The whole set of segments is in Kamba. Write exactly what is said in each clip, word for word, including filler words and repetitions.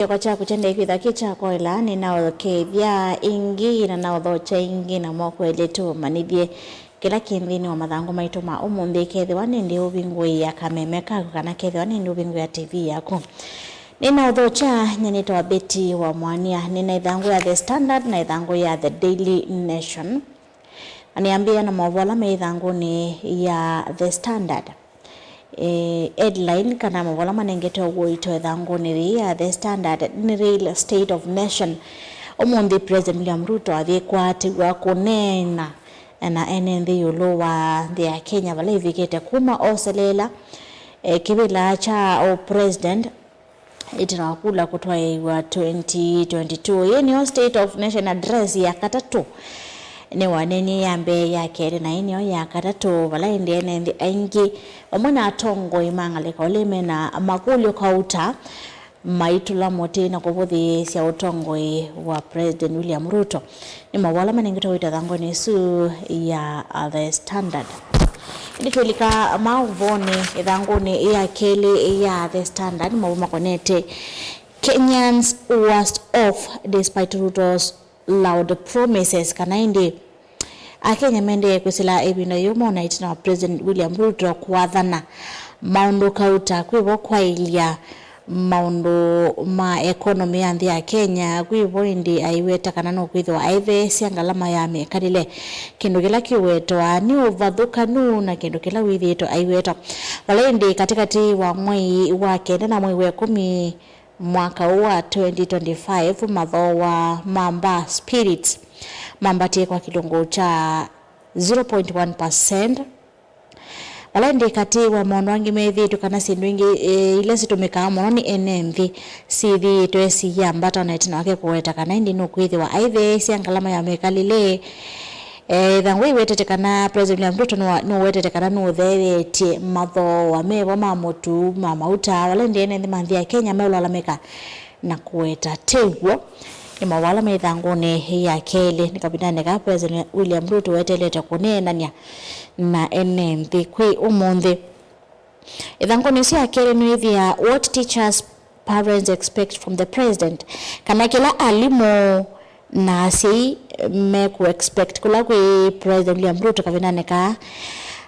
Kĩoko kyaku kyendeee kwĩthwa kĩ kya kwaĩla, nĩnaũkethya ĩngĩ na naũthokya ĩngĩ, na moko elĩ tũmanyĩthye kĩla kĩ nthĩnĩ wa mathangũ maitũ ma ũmũnthĩ, ĩkethĩwa nĩndĩ ũvingũĩa kameme kaku kana kethĩwa nĩndĩ ũvingũĩa T V yaku. Nĩnaũthokya, nyie nĩtawa Betty wa Mwania, nĩna ĩthangũ ya The Standard na ĩthangũ ya The Daily Nation. Na nĩambĩĩa na maũvoo ala me ĩthangũnĩ ya The Standard. Eh, headline kana maũvoo ala manengetwe ũito ĩthangũnĩ yĩĩ ya The Standard nĩ Real State of Nation. Ũmũnthĩ President William Ruto ayĩkwatĩw'a kũneena na ene nthĩ ĩũlũ wa nthĩ ya Kenya vala ĩvikĩte kuma oseleela, eh, kĩvĩla kya ũ president ĩtina wa kula kũtwaĩĩw'a twenty twenty-two. Ĩĩ nĩyo State of Nation Address ya katatũ. Nĩwaneenie ya mbee, ya kelĩ, na ĩĩ nĩyo ya katatũ, vala ĩndĩ ene nthĩ aingĩ vamwe na atongoi ma ngalĩko ĩla mena makũlyo kauta maitũla mũtĩ na kũvũthĩĩsya ũtongoi wa President William Ruto. Nĩ maũvoo ala manengetwe ũito ĩthangũnĩ ĩsu ya, uh, The Standard. Ĩndĩ twĩlika maũvoonĩ, ĩthangũnĩ ya kelĩ ya The Standard, maũvoo makonete Kenyans worst off despite Ruto's loud promises, kana ĩndĩ Akenya maendee kwĩsĩla ĩvinda yĩũmũ ona ĩtina wa President William Ruto kũathana maũndũ kauta, kwĩ vo kwaĩlya maũndũ ma economy ya nthĩ ya Kenya, kwĩ vo ĩndĩ aiweta kana nũkwĩthĩwa aitheesya ngalama ya mĩkalĩle, kĩndũ kĩla kĩwetawa nĩ ũvathũkanu na kĩndũ kĩla wĩthĩĩtwe aiweta. Vala ĩndĩ katĩkatĩ wa mwei wa kenda na mwei wa ĩkũmi mwaka ũũ wa twenty twenty-five, mathooa ma mbaa spirits mambatie kwa kĩlungu kya zero point one percent. Vala ĩndĩ katĩ wa maũndũ angĩ methĩĩtwe kana syĩndũ ingĩ, e, ila sitũmĩkaa mũno nĩ ene nthĩ syĩthĩĩtwe siyambata ona ĩtina wake kũweta kana ĩndĩ nũkwĩthĩwa aitheesya ngalama ya mĩkalĩle. E, ĩthangũ ĩwetete kana President William Ruto nũwa-, nũwetete kana nũtheeetye mathooa mevo ma mũtu ma mauta, vala ĩndĩ ene nthĩ ma nthĩ ya Kenya meũlalamĩka na kũweta tew'o. Nĩ maũvoo ala me ĩthangũnĩ ya kelĩ. Nĩ kavindanĩ kaa President William Ruto weteelete kũneenany'a na ene nthĩ kwĩ ũmũnthĩ. Ĩthangũnĩ ĩsu ya kelĩ nĩwĩthĩa what teachers parents expect from the president, kana kĩla alimũ na asyai mekũ expect kũla kwĩ President William Ruto kavindanĩ kaa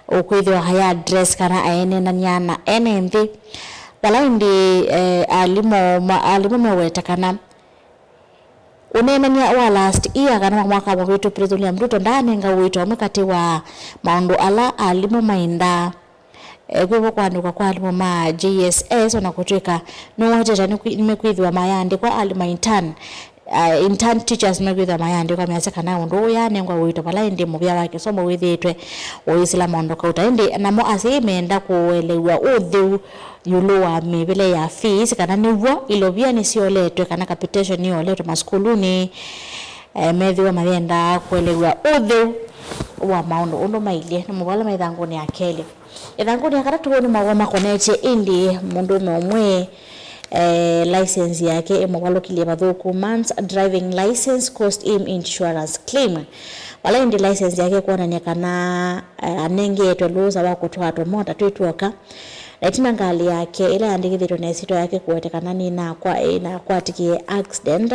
ũkwĩthĩwa aya address kana aenenany'a na ene nthĩ. Vala ĩndĩ, eh, alimũ ma-, alimũ meweta kana ũneenany'a wa last year kana wa mwaka mũvĩtu, President William Ruto ndaanenga ũito ũmwe katĩ wa maũndũ ala alimũ maendaa. Eh, kwĩ vo kũandĩkwa kwa alimũ ma J S S, ona kũtw'ĩka nũwetete nĩkwĩ-, nĩmekwĩthĩwa mayandĩkwa alimũ ma intern, ah, intern teachers nĩmekwĩthĩwa mayandĩkwa measya kana ũndũ ũũ yanengwa ũito vala ĩndĩ mũvĩa wa kĩsomo wĩthĩĩtwe ũyĩsĩla maũndũ kauta. Ĩndĩ namo asyai meenda kũelew'a ũtheu ĩũlũ wa mĩvĩle ya fees, kana nĩw'o ilovia nĩsyoletwe kana capitation nĩyoletwe masukulunĩ, eh, methĩwa mayenda kũelew'a ũtheu wa maũndũ ũndũ mailyĩ. Nĩ maũvoo ala me ĩthangũnĩ ya kelĩ. Ĩthangũnĩ ya katatũ nĩ maũvoo makonetye ĩndĩ mũndũũme ũmwe, eh, license yake ĩmũvalũkilye vathũku. Man's driving license cost him insurance claim. Vala ĩndĩ license yake kwonany'a kana, eh, anengetwe lũũsa wa kũtwaa tũmota twĩ tw'oka. Na ĩtina ngalĩ yake ĩla yandĩkĩthĩtwe na ĩsyĩtwa yake kũwetekana nĩnakwa-, ĩnakwatĩkie accident.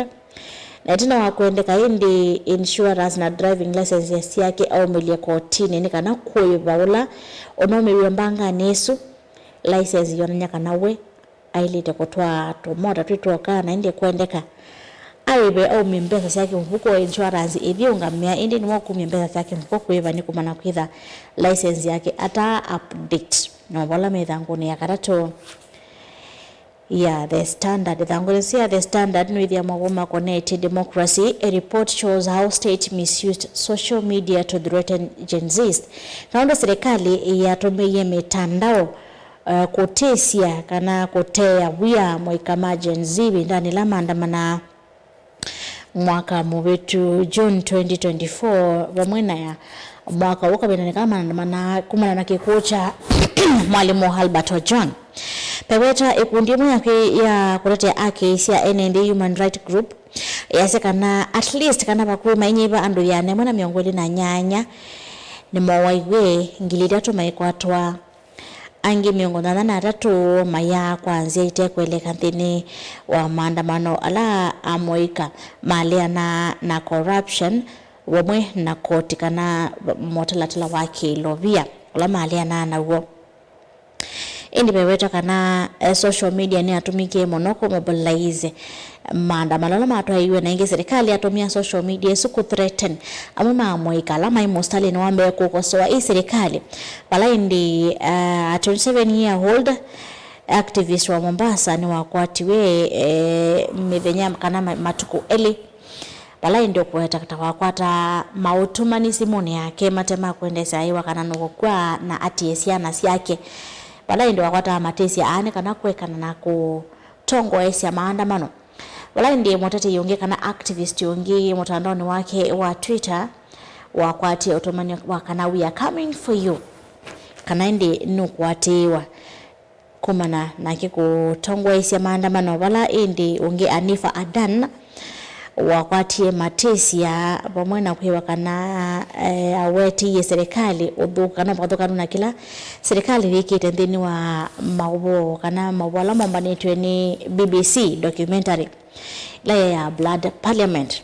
Na ĩtina wa kũendeka ĩndĩ insurance na driving license syake aumĩlye kotinĩ nĩ kana kũĩva ũla ũnaumĩw'e mbanganĩ ĩsu. License yonany'a kana we aĩlĩte kũtwaa tũmota twĩ tw'oka na ĩndĩ kũendeka aĩve aumye mbesa syake mũvuko, insurance ĩthyĩ ũngamĩa, ĩndĩ nĩwe ũkumya mbesa syake mũvuko kũĩva nĩ kũmana kwĩtha license yake ata update. Na maũvoo ala me ĩthangũnĩ ya katatũ ya The Standard. Ĩthangũnĩ ĩsu ya The Standard nĩwĩthĩa maũvoo makonetye democracy, a report shows how state misused social media to threaten Gen Zs. Kana ũndũ silikalĩ yatũmĩie mĩtandao, eh, kũtĩsya kana kũteea wia moika ma Gen Z ĩvindanĩ ĩla maandamanaa mwaka mũvĩtu, June twenty twenty-four, vamwe na ya mwaka ũũ kavindanĩ kala maandamanaa kumana na kĩkw'ũ kya mwalimũ Albert Ojwang. Vewetwa ĩkundi ĩmwe ya kwĩ-, ya kũtetea aki sya ene nthĩ, Human Rights Group, yasya kana at least kana vakuvĩ mainyĩva andũ ĩana ĩmwe na mĩongo ĩlĩ na nyanya nĩmowaiw'e, ngili itatũ maikwatwa. Angĩ mĩongo nyanya na atatũ mayaa kwa nzĩa ite kũeleka nthĩnĩ wa maandamano ala amũika maleana na corruption vamwe na koti kana mũtalatala wa kĩlovia ũla maleanaa naw'o. Ĩndĩ vewetwa kana, eh, social media nĩyatũmĩkie mũno kũ mobilize maandamano ala matwaiwe, na ĩngĩ serikali yatũmĩa social media ĩsu kũ threaten amwe ma amũika ala maĩ mũsitalĩnĩ wa mbee kũkosoa ĩ serikali. Vala ĩndĩ, eh, a twenty-seven year old activist wa Mombasa nĩwakwatiwe, eh, mĩthenya kana ma- matukũ elĩ. Vala ĩndĩ ũkũweta ta wakwata maũtũmani simũnĩ yake mate ma kwendeesya aĩwa kana nũkũkw'a na atie syana syake. Vala ĩndĩ wakwata matĩsya aane kana kũekana na kũtongoesya maandamano. Vala ĩndĩ mũtetei ũngĩ kana activist ũngĩ mũtandaonĩ wake wa Twitter wakwatie ũtũmani wa kana "We are coming for you," kana ĩndĩ nũkũatĩĩwa. Kumana nake kũtongoesya maandamano vala ĩndĩ ũngĩ Anifa Adan wakwatie matĩsya vamwe na kwĩwa kana, eh, awetiie serikali ũthũku kana ũvathũkanu na kĩla serikali yĩkĩte nthĩnĩ wa maũvoo kana maũvoo ala mombanĩtw'e nĩ B B C documentary ĩla ya Blood Parliament.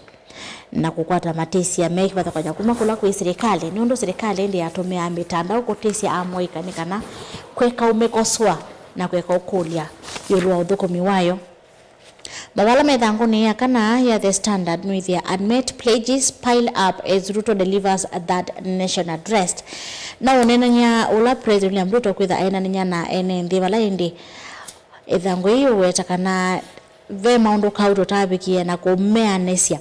Na kũkwata matĩsya me kĩvathũkany'o kuma kũla kwĩ silikalĩ, nũndũ silikalĩ ĩndĩ yatũmĩaa mĩtandao kũtĩsya amũika nĩ kana kweka ũmĩkosoa na kweka ũkũlya ĩũlũ wa ũthũkũmi wayo. Mawala me ĩthangũnĩ ya kana ya The Standard nũĩthĩa, "Unmet pledges pile up as Ruto delivers third nation address." Na ũneenany'a ũla President William Ruto kwĩtha enanĩnya na ene nthĩ vala ĩndĩ ĩthangũ yĩĩ ũweta kana ve maũndũ Kauta ũtavikĩe na kũmeanĩsya,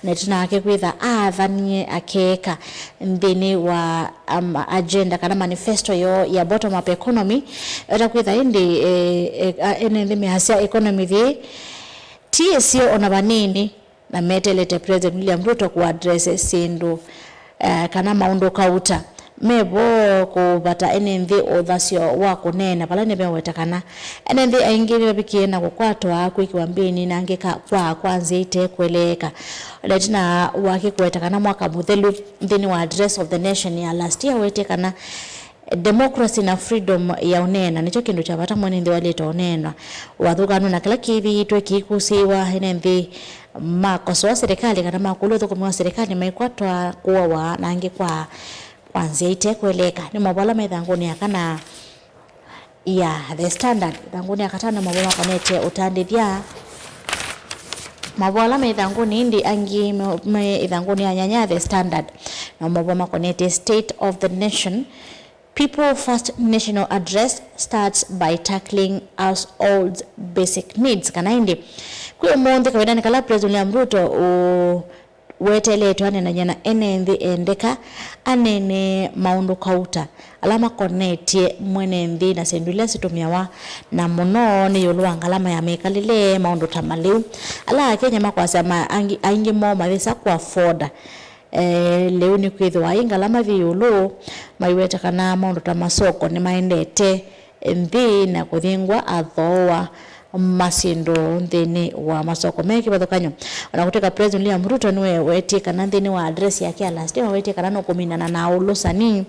na ĩtina wake kwĩtha aathanie akeeka nthĩnĩ wa, um, agenda kana manifesto yoo ya bottom up economy. Eweta kwĩtha ĩndĩ, eh, eh, a- ene nthĩ measya economy yĩĩ ti ĩseo ona vanini, na meteelete President William Ruto kũ address syĩndũ eh, kana maũndũ Kauta me vo kũvata ene nthĩ ũthasyo wa kũneena vala nĩmeweta kana ene nthĩ aingĩ nĩmavikie na kũkwatwa, kwĩkĩwa mbĩnĩ na angĩ ka- kwa kwa nzĩa ite kũeleeka. Na ĩtina wake kũweta kana mwaka mũthelu nthĩnĩ wa Address of the Nation ya last year wetie kana democracy na freedom ya ũneena nĩkyo kĩndũ kya vata mwene nthĩ waĩlĩte ũneenwa. Ũvathũkanu na kĩla kĩthĩĩtwe kĩikũsĩĩwa, ene nthĩ makosoa serikali kana makũlya ũthũkũmi wa serikali maikwatwa, kũawa, na angĩ kwa, kwa nzĩa ite kũeleeka. Nĩ maũvoo ala me ĩthangũnĩ ya kana ya The Standard. Ĩthangũnĩ ya katano, maũvoo makonetye ũtandĩthya. Maũvoo ala me ĩthangũnĩ ĩndĩ angĩ me, me ĩthangũnĩ ya nyanya ya The Standard, na maũvoo makonetye State of the Nation. People First National Address starts by tackling households' basic needs. Kana ĩndĩ, kwĩ ũmũnthĩ kavindanĩ kala President William Ruto ũ- weteletwe aneenany'a na ene nthĩ endeka, aneene maũndũ Kauta ala makonetye mwene nthĩ na syĩndũ ila sitũmĩawa, na mũno nĩ ĩũlũ wa ngalama ya mĩkalĩle, maũndũ ta malĩu ala Akenya makwasya ma- angĩ- aingĩ moo mayĩsa kũ afford. Eh, lĩu nĩkwĩthĩwa ĩ ngalama yĩ ĩũlũ, maiweta kana maũndũ ta masoko nĩmaendete nthĩ na kũthĩngwa athooa ma syĩndũ nthĩnĩ wa masoko me kĩvathũkany'o. Ona kũtw'ĩka President William Ruto nĩwewetie kana nthĩnĩ wa address yake ya last year, wetie kana nũkũminana na ũlũsani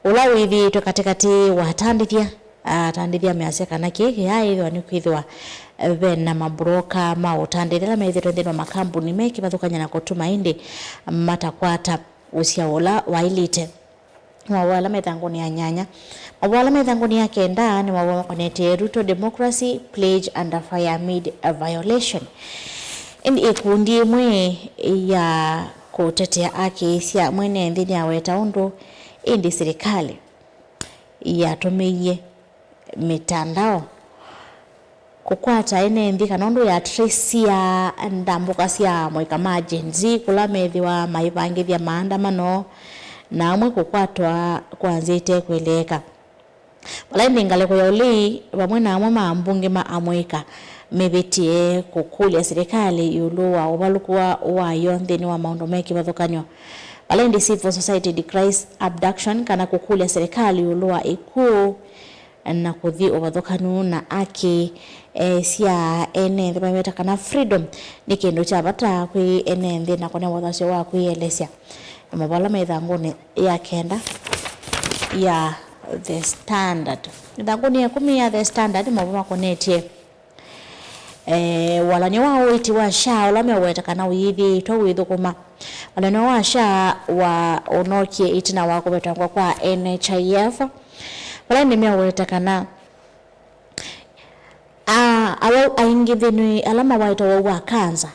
ũla wĩthĩĩtwe katĩkatĩ wa atandĩthya. Atandĩthya measya kana kĩĩ kĩyaaĩthwa nĩ kwĩthĩwa ve na mabroka ma ũtandĩthya ala methĩĩtwe nthĩnĩ wa makambuni me kĩvathũkany'a na kũtuma ĩndĩ matakwata ũsyao ũla waĩlĩte. Maũvoo ala me ĩthangũnĩ ya nyanya. Maũvoo ala me ĩthangũnĩ ya kenda nĩ maũvoo makonetye Ruto democracy pledge under fire amid a violation. Ĩndĩ ĩkundi ĩmwe ya kũtetea aki sya mwene nthĩ nĩyaweta ũndũ ĩndĩ silikalĩ yatũmĩie mĩtandao kũkwata ene nthĩ kana ũndũ ya tracia ndambũka sya amũika ma Gen Z kũla methĩwa maivangĩthya maandamano na amwe kũkwatwa kwa nzĩa ite kũeleeka. Vala ĩndĩ ngalĩko ya ũlei vamwe na amwe ma ambunge ma amũika mevĩtie kũkũlya silikalĩ ĩũlũ wa ũvalũku wa, wayo nthĩnĩ wa maũndũ me kĩvathũkany'o. Vala ĩndĩ civil society decries abduction kana kũkũlya silikalĩ ĩũlũ wa ĩkw'ũ na kũthi ũvathũkanu na aki, eh, sya ene nthĩ maiweta kana freedom nĩ kĩndũ kya vata kwĩ ene nthĩ na kũnewa ũthasyo wa kwĩelesya. Na maũvoo ala me ĩthangũnĩ ya kenda ya The Standard. Ĩthangũnĩ ya ĩkũmi ya The Standard, maũvoo makonetye, eh, walany'o wa ũiiti wa SHA ũla meũweta kana ũyĩthĩĩtwe ũithũkũma. Walany'o wa SHA wa ũnokie ĩtina wa kũvetangwa kwa NHIF, vala nĩmeũweta kana, a, awau aingĩ nthĩnĩ ala mawaĩte ũwau wa kanza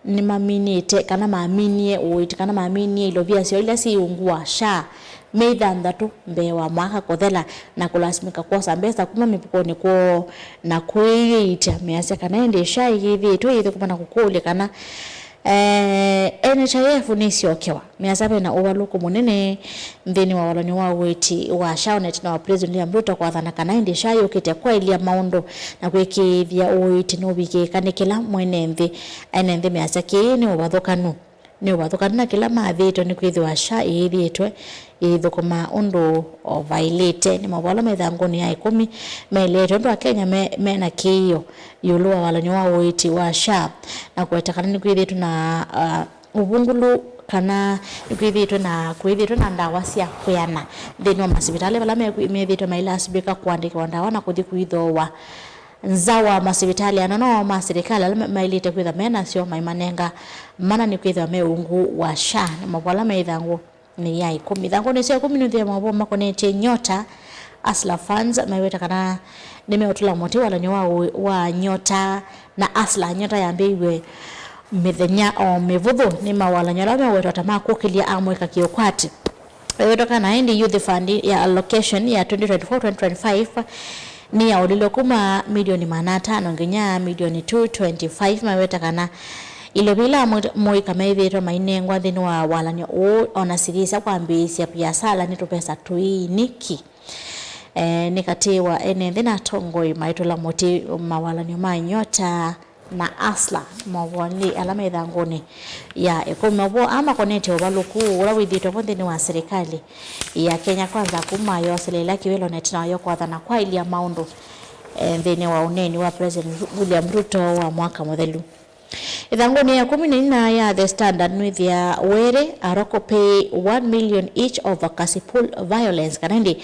nĩmaminĩte kana maminie ũiiti kana maminie ilovia syoo ila syĩ ungu wa SHA myei thanthatũ mbee wa mwaka kũthela, na kũlasimĩka kwosa mbesa kuma mĩvukonĩ kwoo na kwĩyĩitya. Measya kana ĩndĩ SHA ĩyĩthĩĩtwe ĩithũkũma na kũkũlya kana, eh, NHIF nĩsyokewa. Measya vena ũvalũku mũnene nthĩnĩ wa walany'o wa ũiiti wa SHA o na ĩtina wa President William Ruto kwathana kana ĩndĩ SHA yũkĩte kwaĩlya maũndũ na kwĩkĩĩthya ũiiti nũvikĩĩka nĩ kĩla mwene nthĩ. Ene nthĩ measya kĩĩ nĩ ũvathũkanu. Nĩ ũvathũkanu na kĩla mathĩtwe nĩkwĩthĩwa SHA ĩyĩthĩĩtwe ĩithũkũma ũndũ ũvaĩlĩte. Nĩ maũvoo ala me ĩthangũnĩ ya ĩkũmi maeleetwe andũ a Kenya me, me na kĩĩo ĩũlũ wa walany'o wa ũiiti wa SHA, na kũweta kana nĩkwĩthĩĩtwe na, ah, ũvungũlu kana nĩkwĩthĩĩtwe na, kwĩthĩĩtwe na ndawa sya kwĩana nthĩnĩ wa masivitalĩ vala mekwĩ-, methĩĩtwe mailasivĩka kũandĩkĩwa ndawa na kũthi kũithooa nza wa masivitalĩ anene ma silikalĩ ala ma-, maĩlĩte kwĩthwa me nasyo, maimanenga mana nĩkwĩthĩwa me ungu wa SHA. Nĩ maũvoo ala me ĩthangũ nĩ ya ĩkũmi. Ĩthangũnĩ sya ĩkũmi nũndũ ya maũvoo makonetye Nyota, Hustler Funds maiweta kana nĩmeũtũla mũtĩ walany'o wa, wa Nyota na Hustler. Nyota yambĩĩiw'e mĩthenya o mĩvũthũ nĩ mawalany'o ala mewetwa ta ma kũkĩlya amũika kĩũkwati. Maiweta kana ĩndĩ Youth Fund ya allocation ya twenty twenty-four twenty twenty-five nĩyaũlilwe kuma milioni maana atano nginya milioni two twenty-five. Maiweta kana ilovi ila amũika methĩĩtwe mainengwa nthĩnĩ wa walany'o ũũ, o na siyĩsya kwambĩĩsya viasala nĩ tũvesa tũini ki. Eh, nĩ katĩ wa ene nthĩ na atongoi maitũla mũtĩ mawalany'o ma Nyota na Hustler, maũvoonĩ ala me ĩthangũnĩ ya ĩkũmi. Maũvoo aa makonetye ũvalũku ũla wĩthĩĩtwe vo nthĩnĩ wa silikalĩ ya Kenya Kwanza kuma yosele ĩla kĩwĩlo na ĩtina wayo kwathana kwaĩlya maũndũ, eh, nthĩnĩ wa ũneeni wa President William Ruto wa mwaka mũthelu. Ĩthangũnĩ ya ĩkũmi na ĩna ya The Standard, nwĩthĩa Were, Aroko pay one million each over Kasipul violence. Kana ĩndĩ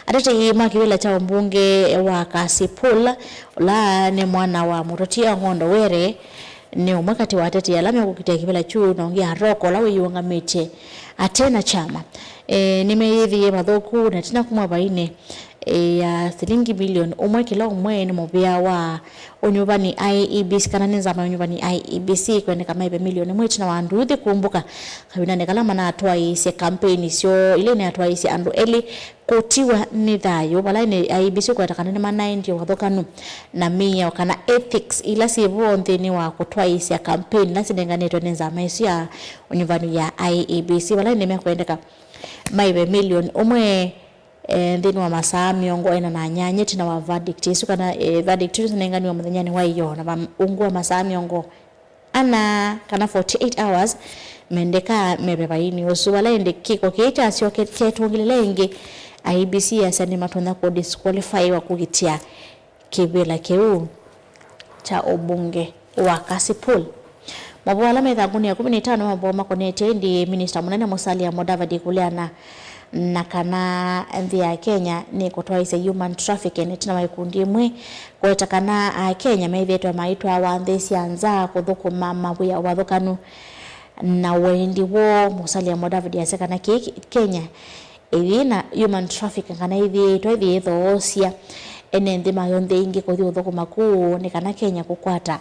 atetei ma kĩvĩla kya ũmbunge wa Kasipul, ũla nĩ mwana wa mũtũtia Ng'ondo Were, nĩ ũmwe katĩ wa atetei ala mekũkitĩa kĩvĩla kyu, na ũngĩ Aroko, ũla wĩyĩũngamĩtye ate na kyama, e, nĩmeyĩthĩie mathũku na ĩtina kumwa vainĩ, e, ya silingi milioni ũmwe kĩla ũmwe nĩ mũvĩa wa ũnyuvani I E B C, kana nĩ nzama ya ũnyuvani I E B C, kwendeka maive milioni ĩmwe ĩtina wa nduuthi kumbũka kavindanĩ kala manatwaĩĩsye kampeini syoo ila inatwaĩĩsye andũ elĩ kũtiwa nĩ thayũ, vala nĩ I E B C kweta kana nĩmanaendie ũvathũkanu na mĩao kana ethics ila syĩ vo nthĩnĩ wa kũtwaĩĩsya kampeini ila sinenganĩtwe nĩ nzama ĩsu ya ũnyuvani ya I E B C, vala nĩmekwendeka maive milioni ũmwe, eh, nthĩnĩ wa masaa mĩongo ĩna na nyanya ĩtina wa verdict ĩsu, kana, eh, verdict ĩsu nenganiwe mũthenyanĩ wa ĩyoo, na va ungu wa masaa mĩongo ĩna kana forty-eight hours, mendeka meve vainĩ ũsu. Vala ĩndĩ kĩko kĩĩ kyasyoke kyetũngĩlĩle ĩngĩ, I E B C yasya nĩmatonya kũ disqualify wa kũkitĩa kĩvĩla kĩu kya ũmbunge wa Kasipul. Maũvoo ala me ĩthangũnĩ ya ĩkũmi na ĩtano, maũvoo makonetye ĩndĩ Minista Mũnene Musalia Mudavadi kũleana na kana nthĩ ya Kenya nĩkũtwaĩĩsya human trafficking ĩtina wa ikundi imwe kũweta kana Akenya methĩĩtwe maitwawa nthĩ sya nza kũthũkũma mawĩa ũvathũkanu na wendi woo. Musalia Mudavadi asya kana kĩĩ Kenya ĩyĩ na human trafficking kana ĩthĩĩtwe ĩyĩthoosya ene nthĩ mayo nthĩ ingĩ kũthi ũthũkũma kũu nĩ kana Kenya kũkwata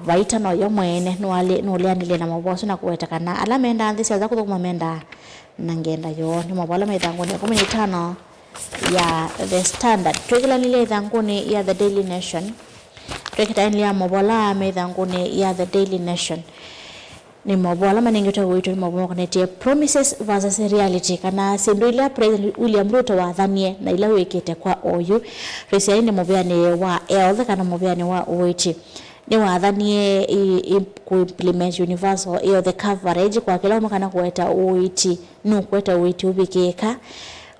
vaita noyo mwene. Nũleanĩlye na maũvoo asu na kũweta kana ala mendaa nthĩ sya nza kũthũkũma mendaa na ngenda yoo. Nĩ maũvoo ala me ĩthangũnĩ ya ĩkũmi na ĩtano ya The Standard. Twĩkĩlanĩlye ĩthangũnĩ ya The Daily Nation, twĩkĩtanĩlya maũvoo ala me ĩthangũnĩ ya The Daily Nation. Nĩ maũvoo ala manengetwe ũito nĩ maũvoo makonetye promises versus reality, kana syĩndũ ila President William Ruto wathanie na ila wĩkĩte kwa oyu. Twĩsĩ aĩ nĩ mũvĩanĩ wa health kana mũvĩanĩ wa ũiiti. Nĩwathanie i, i, kũ implement universal health coverage kwa kĩla ũmwe kana kũweta ũiiti, nũkũweta ũiiti ũvikĩĩka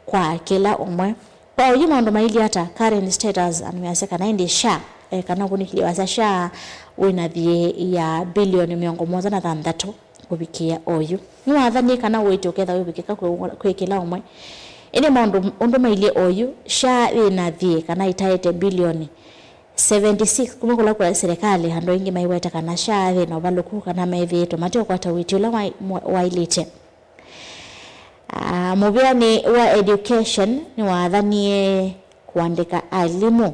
kwa kĩla ũmwe. Kwa oyu maũndũ mailyĩ ata? Current status, andũ measya kana ĩndĩ SHA, eh, kana ũkunĩkĩlyo wasya SHA wĩna thiĩ ya bilioni mĩongo mũonza na thanthatũ kũvikĩĩa oyu. Nĩwathanie kana ũiiti ũkethwa wĩvikĩka kwĩ, kwĩ kĩla ũmwe. Ĩndĩ maũndũ ũndũ mailyĩ oyu, SHA yĩ na thiĩ kana ĩtaĩte bilioni seventy six kuma kũla kwa silikalĩ, andũ aingĩ maiweta kana SHA yĩ na ũvalũku kana methĩĩtwe mate ũkwata ũiiti ũla wa- mwa- waĩlĩte. Ah, mũvĩanĩ wa education nĩwathanie kũandĩka alimũ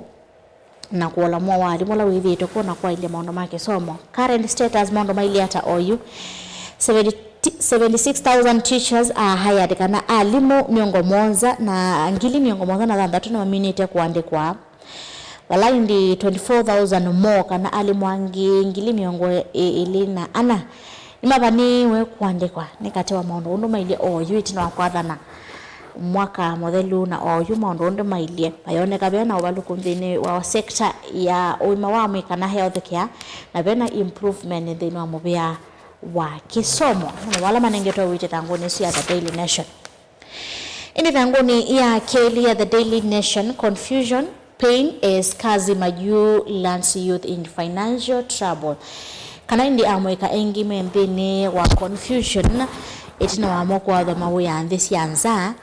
na kũola mwa wa alimũ ũla wĩthĩĩtwe kw'o na kwaĩlya maũndũ ma kĩsomo. Current status, maũndũ mailyĩ ata oyu? Seventy, seventy six thousand teachers are hired, kana alimũ mĩongo mũonza na ngili mĩongo mũonza na thanthatũ nĩmaminĩte kũandĩkwa. Vala ĩndĩ twenty four thousand more, kana alimũ angĩ ngili mĩongo ĩlĩ na ana nĩmavanĩĩwe kũandĩkwa. Nĩ katĩ wa maũndũ ũndũ mailyĩ oyu ĩtina wa kwathana mwaka mũthelu na oyu maũndũ ũndũ mailyĩ, mayoneka ve na ũvalũku nthĩnĩ wa sekta ya ũima wa mwĩĩ kana health care, na ve na improvement nthĩnĩ wa mũvĩa wa kĩsomo. Nĩ maũndũ ala manengetwe ũiiti ĩthangũnĩ ĩsu ya The Daily Nation. Ĩndĩ ĩthangũnĩ ya kelĩ ya The Daily Nation, confusion, pain as Kazi Majuu lands youth in financial trouble. Kana ĩndĩ amũika aingĩ me nthĩnĩ wa confusion ĩtina wa mo kũathwa mawĩa nthĩ sya nza.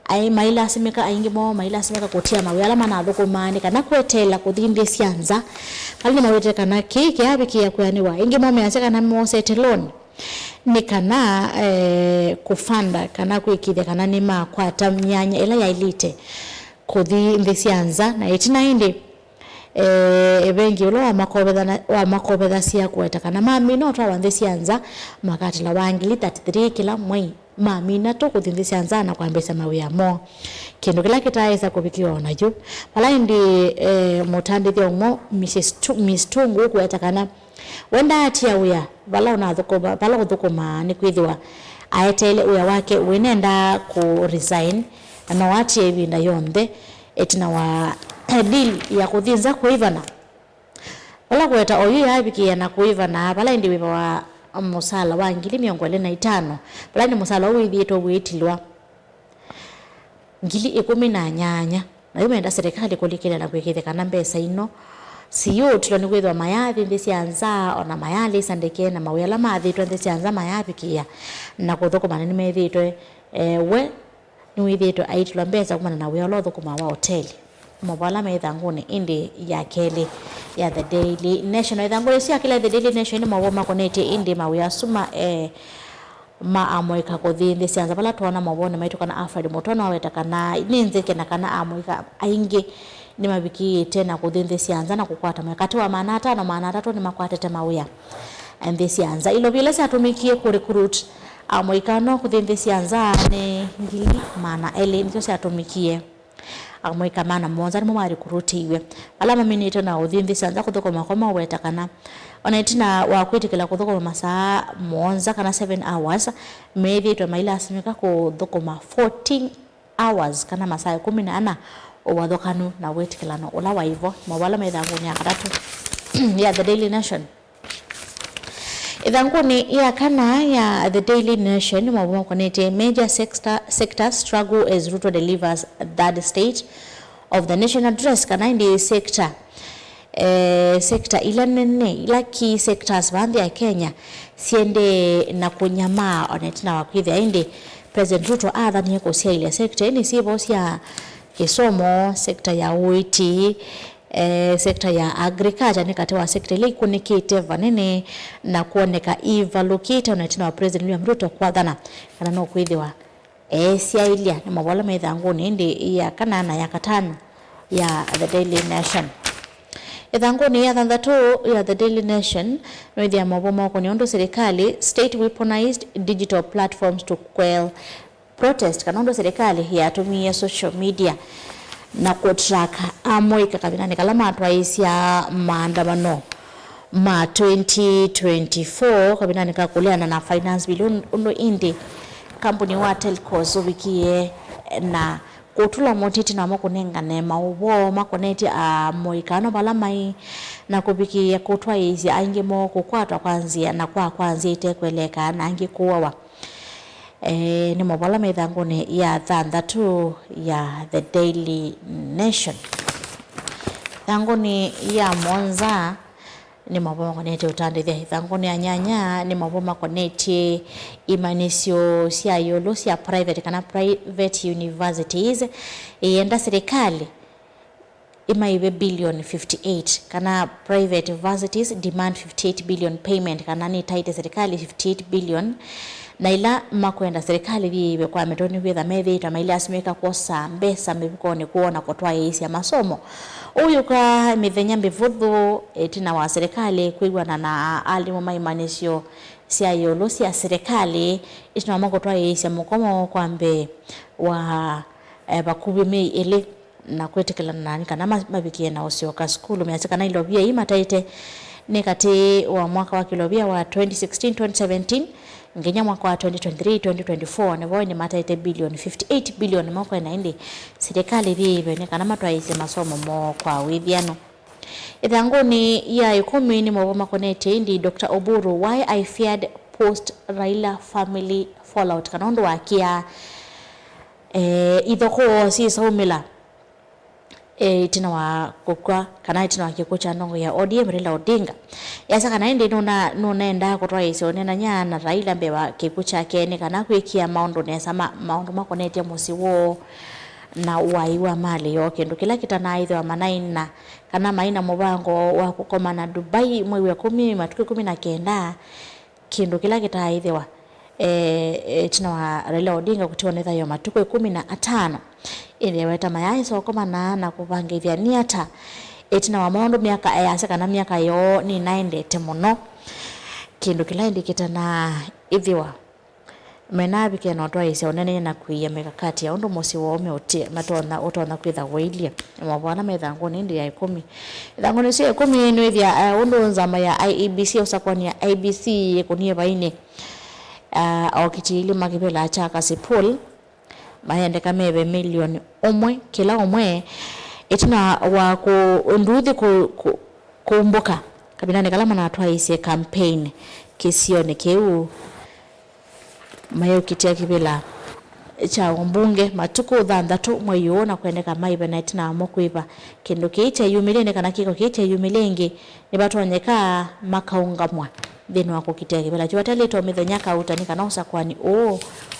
Ai, mailasimĩka, aingĩ moo mailasimĩka kũtia mawĩa ala manathũkũmaa nĩ kana kweteela kũthi nthĩ sya nza. Ala nĩmawĩte kana kĩĩ kĩavikĩĩa kwĩanĩwa. Aingĩ moo measya kana mosete loan nĩ kana, eh, kũfanda kana kwĩkĩĩthya kana nĩmakwata myanya ĩla yaĩlĩte kũthi nthĩ sya nza, na ĩtina ĩndĩ, eh, vengi ũla wamakovethana- wamakovethasya kũweta kana mamina ũtwawa nthĩ sya nza makatĩlawa ngili thirty three kĩla mwei, mamina tũ kũthi nthĩ sya nza na kwambĩĩsya mawĩa moo, kĩndũ kĩla kĩtaaĩsa kũvikĩwa o na yu. Vala ĩndĩ, eh, mũtandĩthya ũmwe, Mrs Tu- Miss Tungu, ũkũweta kana we ndaatia wĩa vala ũnathũkũma- vala ũthũkũmaa, nĩkwĩthĩwa aeteele wĩa wake ũinendaa kũ resign, na no atie ĩvinda yonthe ĩtina wa deal ya kũthi nza kũĩvana. Vala kũweta oyu yaavikĩĩa na kũĩvana, vala ĩndĩ wĩva wa mũsala wa ngili mĩongo ĩlĩ na itano, vala ĩndĩ mũsala ũũ wĩthĩĩtwe ũitilwa ngili ĩkũmi na nyanya. Na yu menda serikali kũlikĩlya na kwĩkĩĩthya kana mbesa ino siyũtilwa, nĩkwĩthĩwa mayathi nthĩ sya nza, ona mayalĩsa ndeke, na mawĩa ala mathĩtwe nthĩ sya nza mayavikĩĩa na kũthũkũma, na nĩmethĩĩtwe, eh, we nĩwĩthĩĩtwe aitilwa mbesa kumana na wĩa ũla ũthũkũmaa wa oteli. Maũvoo ala me ĩthangũnĩ ĩndĩ ya kelĩ ya The Daily Nation. Na ĩthangũnĩ ĩsu ya kelĩ ya The Daily Nation nĩ maũvoo makonetye ĩndĩ mawĩa asu ma, eh, ma amũika kũthi nthĩ sya nza, vala twoona maũvoonĩ maitũ kana Alfred Mutua nĩwaweta kana nĩ nzĩke na kana amũika aingĩ nĩmavikĩĩte na kũthi nthĩ sya nza na kũkwata mawĩa. Katĩ wa maana atano, maana atatũ nĩmakwatĩte mawĩa nthĩ sya nza. Ilovi ila syatũmĩkie kũ recruit amũika no kũthi nthĩ sya nza nĩ ngili maana elĩ nĩsyo syatũmĩkie. Amũika maana mũonza nĩmo marekrutiwe. Vala maminĩte na ũthi nthĩ sya nza kũthũkũma kwa maweta kana o na ĩtina wa kwĩtĩkĩla kũthũkũma masaa mũonza kana seven hours, meĩthĩĩtwe mailasimĩka kũthũkũma fourteen hours kana masaa ĩkũmi na ana ũvathũkanu na wĩtĩkĩlano ũla waĩ vo. Maũvoo ala me ĩthangũnĩ ya katatũ ya The Daily Nation. Ĩthangũnĩ ya kana ya The Daily Nation, maũvoo makonetye major sector, sectors struggle as Ruto delivers third state of the nation address, kana ĩndĩ sector, eh, sector ila nene, ila key sectors vaa nthĩ ya Kenya siendee na kũnyamaa ona ĩtina wa kwĩthĩa ĩndĩ President Ruto athanie kũsyaĩlya sector ĩnĩ syĩ vo sya kĩsomo, sector ya ũiiti, eh, sector ya agriculture nĩ katĩ wa sector ila ikũnĩkĩte vanene na kwoneka ivalũkĩte ona ĩtina wa President William Ruto kwathana kana no kwĩthĩwa eesyaĩlya. Nĩ maũvoo ala me ĩthangũnĩ ĩndĩ ya kana na ya katano ya The Daily Nation. Ĩthangũnĩ ya thanthatũ ya The Daily Nation, nĩwĩthĩa maũvoo maũkũnĩa ũndũ serikali, state weaponized digital platforms to quell protest, kana ũndũ serikali yatũmĩie social media na kũtrack amũika kavindanĩ kala matwaĩĩsya maandamano ma twenty twenty-four kavindanĩ ka kũleana na finance bill, ũndũ ĩndĩ kambuni wa Telcos ũvikie na kũtũla mũtĩ ĩtina wamo kũnengane maũvoo makonetye amũika ano vala maĩ, na kũvikĩĩa kũtwaĩĩsya aingĩ moo kũkwatwa kwa nzĩa na kwa kwa nzĩa ĩtekweleka na angĩ kũawa. Eh, nĩ maũvoo ala me ĩthangũnĩ ya thanthatũ ya The Daily Nation. Ĩthangũnĩ ya mũonza, Nĩ maũvoo makonetye ũtandĩthya. Ĩthangũnĩ ya nyanya nĩ maũvoo makonetye imanyĩsyo sya ĩũlũ sya private kana private universities. Ĩyenda silikalĩ ĩmaĩve billion fifty eight, kana private universities demand fifty eight billion payment, kana nĩtaĩte silikalĩ fifty eight billion, na ĩla makwenda silikalĩ yĩĩve kwa mĩtwe nĩkwĩtha methĩĩtwe mailasimĩka kwosa mbesa mĩvukonĩ kwoo na kũtwaĩĩsya masomo. Ũu yũka mĩthenya mĩvũthũ ĩtina wa silikalĩ kwĩw'ana na alimũ ma imanyĩsyo sya ĩũlũ sya silikalĩ, ĩtina wa mo kũtwaĩĩsya mũkomo kwa mbee wa, eh, vakuvĩ myei ĩlĩ na kwĩtĩkĩlana nĩ kana ma-, mavikĩe na ũsyoka sukulu. Measya kana ilovia ii mataĩte nĩ katĩ wa mwaka wa kĩlovia wa twenty sixteen, twenty seventeen nginya mwaka wa twenty twenty-three, twenty twenty-four, nĩvo ĩndĩ mataĩte billion, fifty eight billion, nĩmo kwenda ĩndĩ silikalĩ yĩĩve nĩ kana matwaĩĩsye masomo moo kwa wĩthiano. Ĩthangũnĩ ya ĩkũmi nĩ maũvoo makonetye ĩndĩ Doctor Oburu, why I feared post Raila family fallout, kana ũndũ wakĩaa, eh, ithokoo syĩsaumĩla, eh, ĩtina wa kũkw'a, kana ĩtina wa kĩkw'ũ kya ndongoi ya O D M Raila Odinga. Easya kana ĩndĩ nũna-, nũnendaa kũtwaĩĩsya ũneenany'a na Raila mbee wa kĩkw'ũ kyake nĩ kana kwĩkĩa maũndũ nesa ma maũndũ makonetye mũsyĩ woo na ũaĩi wa malĩ yoo, kĩndũ kĩla kĩtanaaĩthĩwa manaina kana maina mũvango wa kũkomana Dubai mwei wa ĩkũmi, matukũ ĩkũmi na kenda, kĩndũ kĩla kĩtaaĩthĩwa, eh, ĩtina wa Raila Odinga kũtiwa nĩ thayũ matukũ ĩkũmi na atano. Ĩndĩ eweta mayaaĩsa ũkomana na kũvangĩthya nĩ ata ĩtina wa maũndũ myaka, easya kana myaka yoo nĩnaendete mũno, kĩndũ kĩla ĩndĩ kĩtanaaĩthĩwa menavikĩa na ũtwaĩĩsya ũneenany'a na kũia mikakati ya ũndũ mũsyĩ woo meũtia matonya, ũtonya kwĩtha ũilyĩ. Maũvoo ala me ĩthangũnĩ ĩndĩ ya ĩkũmi. Ĩthangũnĩ ĩsu ya ĩkũmi nĩwĩthĩa, eh, ũndũ nzama ya I E B C, ũsakũani ya I E B C yĩkũnie vainĩ, ah, aũkiti ilima kĩvĩla kya Kasipul mayendeka meve milioni ũmwe kĩla ũmwe ĩtina wa kũ-, nduthi kũ-, kũ-, kũmbũka kavindanĩ kala manatwaĩĩsye campaign kĩsionĩ kĩu. Mayũkitĩa kĩvĩla kya ũmbunge matukũ thanthatũ mwei ũũ na kwendeka maive na ĩtina wamo kwĩva kĩndũ kĩĩ kyeyumĩlye, nĩ kana kĩko kĩĩ kyeyumĩlye ĩngĩ nĩvatonyeka makaũngamw'a nthĩnĩ wa kũkitĩa kĩvĩla kyu. Vatelĩte o mĩthenya kauta nĩ kana ũsakũani ũũ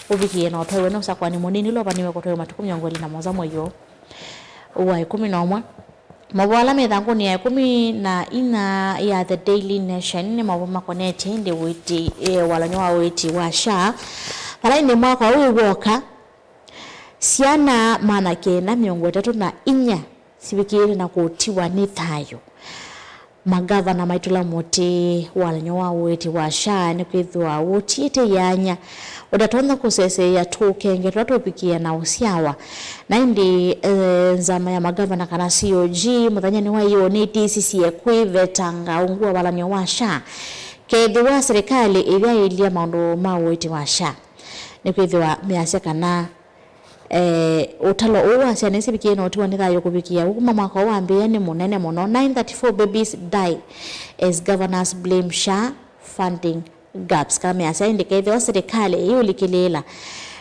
ũvikĩe na ũtwaiwe nĩ ũsakũani mũnini ũla ũvanĩwe kũtwaiwa matukũ mĩongo ĩlĩ na mũonza mwei ũũ wa ĩkũmi na ũmwe. Maũvoo ala me ĩthangũnĩ ya ĩkũmi na inya ya The Daily Nation nĩ maũvoo makonetye ĩndĩ ũĩti, eh, walany'o wa ũĩti wa SHA, vala ĩndĩ mwaka ũũ wĩw'oka, syana maana kenda mĩongo ĩtatũ na inya sivikĩĩte na kũtiwa nĩ thayũ. Mangavana maitũla mũtĩ walany'o wa ũĩti wa SHA nĩkwĩthĩwa ũtiĩte ĩyanya ũtatonya kũseseea tũũkenge tũla tũvikĩe na ũsyawa. Na ĩndĩ, eh, nzama ya mangavana kana C O G mũthenyanĩ wa ĩyoo nĩtĩsisye kwĩvetanga ungu wa walany'o wa SHA kethĩwa silikalĩ ĩyaĩlya maũndũ ma ũĩti wa SHA. Nĩkwĩthĩwa measya kana Eh, ũtalo ũũ wa syana isi sivikĩe na ũtiwa nĩ thayũ kũvikĩa ũu kuma mwaka ũũ wambĩĩa nĩ mũnene mũno. Nine thirty-four babies die as governors blame SHA funding gaps. Kana measya ĩndĩ kethĩwa silikalĩ ĩũlikĩlĩĩla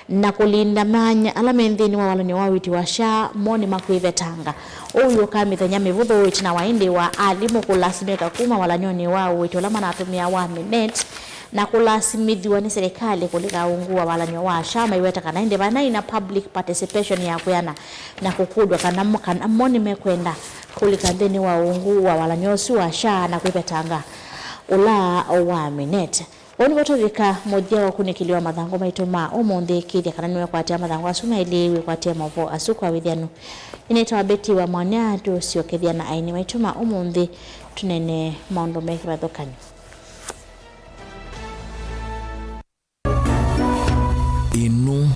na kũlinda manya ala me nthĩnĩ wa walany'o wa ũiiti wa SHA, mo nĩmakwĩvetanga. Ũu yũkaa mĩthenya mĩvũthũ ĩtina wa ĩndĩ wa alimũ kũlasimĩka kuma walany'onĩ wa ũiiti ũla manatũmĩaa wa Minet, na kũlasimĩthw'a nĩ silikalĩ kũlika ungu wa walany'o wa SHA, maiweta kana ĩndĩ vanaĩ na public participation ya kwĩana na kũkũlw'a kana mo, kana mo nĩmekwenda kũlika nthĩnĩ wa ungu wa walany'o ũsu wa SHA na kwĩvetanga ũla wa Minet. Ũu nĩvo tũvika mũthya wa ũkunĩkĩli wa mathangũ maitũ ma ũmũnthĩ. Kĩthya kana nĩwekwatĩa mathangũ asu maĩlĩ, wĩkwatĩe maũvoo asu kwa wĩthyanu. Nĩnĩtawa Betty wa Mwanĩa, tũsyokethya na aini maitũ ma ũmũnthĩ, tũnene maũndũ me kĩvathũkany'o. Ĩno